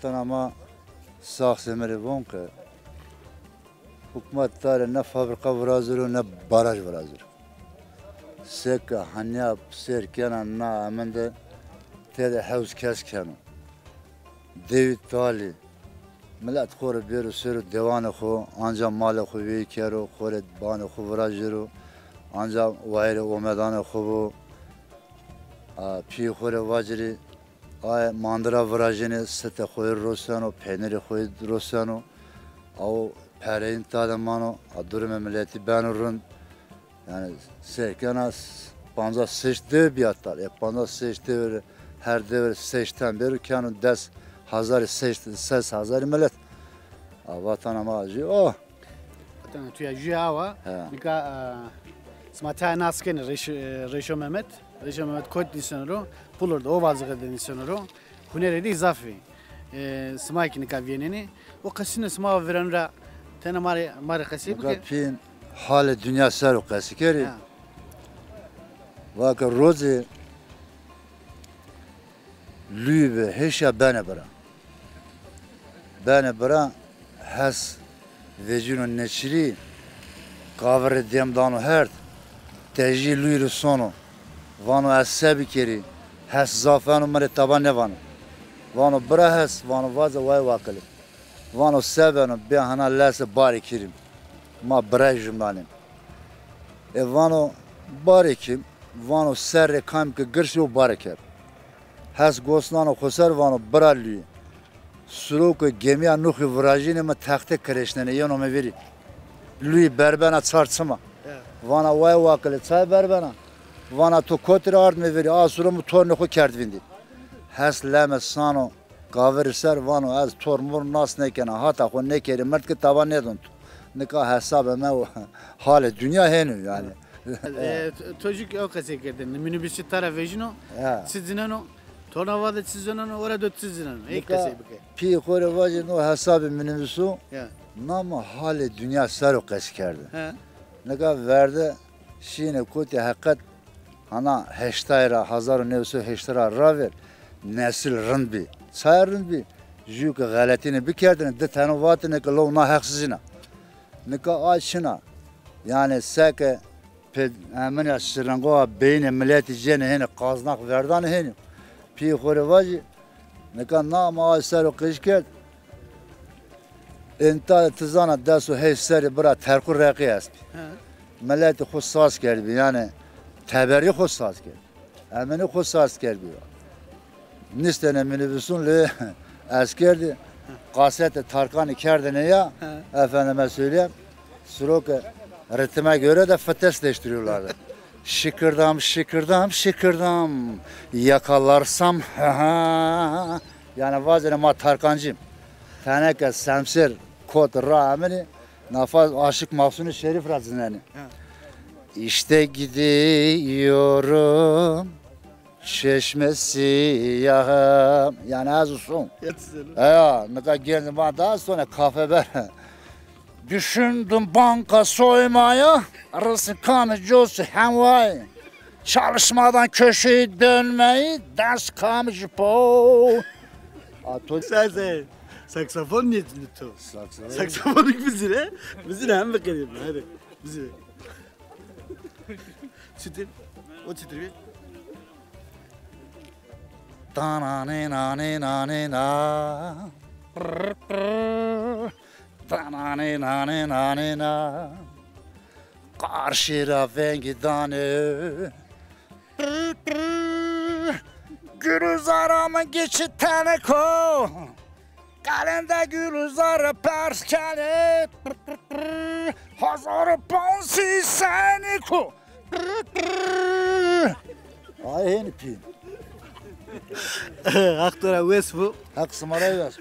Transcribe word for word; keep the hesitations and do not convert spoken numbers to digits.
Tena ma saxsê mi rê von ke hukmat tarê ne fabrika viraziro ne baraj viraziro. Seke hanya sêr kena na emin de tede hewz kes keno. Dewî talî. Milet xo rê bêro sêro dewanê xo, anca malê xo weyî kero, xo rê banê xo virajêro, anca wayîrê omedanê xo bo. A, pîyê xo rê vacirî, aye mandira virajênê, sitê xo yê roseno, peynirê xo yê roseno. Awo pereyîn tade mano, a durumê miletî beno rind. Yanî sêr kena s-, pancas şeş dew bîya tal. E, pancas şeş dew rê, her dew rê şeş ten bêro keno des hezarî, şeş, ses hezarî milet. A, vatena ma jî o. Vatena tu ya jû awa. He. Nika, e, sima tayê nas kenê Reşo, e, Reşo Mehmet. Reşo Mehmet kot nîseno ro, Pulur de, Ovazixê de nîseno ro. Hunerê de zaf ê. E, sima kî nika vîyênenê. O qesîne sima vîreno ra tena ma rê, ma rê qesey bike. Nika pîyê halê dinya ser o qesî kerî. Ha. Va ke rozê luyî bi hêşa benê bira. Benê bira hes vecîno neçirî, kavirê dem dano herd, tejî luyî rê sono. Vano ez se bikerî, hes zaf eno, mi rê taba nêvano. Vano bira hes, vano vaze way wakilî. Vano se beno, bê hana lese barê kîrîm. Ma birayê jumlanîm. E vano barê kîm, vano serrê kam ke girsî o barê kerd. Hes gos nano xo ser, vano bira luyî. Siro ke gemîya Nuxî virajînê mi texte kireşnenê, yeno mi vîrî. Luyî berbena çar çima. He. Vana way wakilî çay berbena. Vana to kotî ra ard mi vîrî. A siro mi tornê xo kerd vîndî. Hes leme sano kavirî ser, vano ez tor mor nas nêkena. Hata xo nêkerî mird ke taba nêdon to. Nika hesabê mi û halê dinya hêno yanî. E, to, to jû kî ew qesey kerdêne. Minîbusî tara vejîno, ya, çi cineno, torna vade çi zoneno, ora do çi cineno. Ey qesey bike. Pîyê xo rê vajî no hesabê minîbuso, ya, nama halê dinya ser o qesî kerde. He. Nika verde şîyêne kotî heqet hana heştay ra, hezar û new sey û heştay ra ravêr nesil rind bî. Çaya rind bî? Jû ke xeletîne bikerdêne, di teno vatêne ke lo na heqsizîn a. Nika a çin a. Yanî seke pê emina şiringoa beyînê miletî cênê hênî, qaznax verdanê hênî. Pîyê xo rê vajî, nika na ma ay ser o qij kerd. Enta ti zana des û heşt serrî bira terq û reqî estbî. He. Miletî xo saz kerdbî, yanî teberî xo saz kerd. Eminî xo saz kerdbî. Nîstêne minîbusun lê ez kerdî, kasetê Tarkanî kerdêne ya, he, efendime söyleyeyim, siro ke ritme göre de vites değiştiriyorlardı. Şıkırdam, şıkırdam, şıkırdam, yakalarsam, ha ha. Yanî vazêne ma Tarkancîm. Teneke semsêr kot ra eminî, nafa Aşık Mahzunî Şerîf ra cinenî. Ha. İşte gidiyorum Çeşme Siyah'a. Yanî ez usum. Eya, nika genc ma daha sonra kafe ber. Düşündüm banka soymaya, rızkı kamış cosu hemvay. Çalışmadan köşeyi dönmeyi, ders kamış po. A to... Sen, sen saksafon niye tu? Saksafon. Saksafon bizire, bizire hem bakalım, hadi. Bizire. Çitir. O çitir bir. Tanane nane nane na. Tanane nane nane na. Karşı ra vengî dane. Gülüzar amın geçi teneko. Kalende Gülüzar pers kene. Hazar pansi seniko. Ay heni pî. Haq to ra wes bo. Haq sima ra wes bo.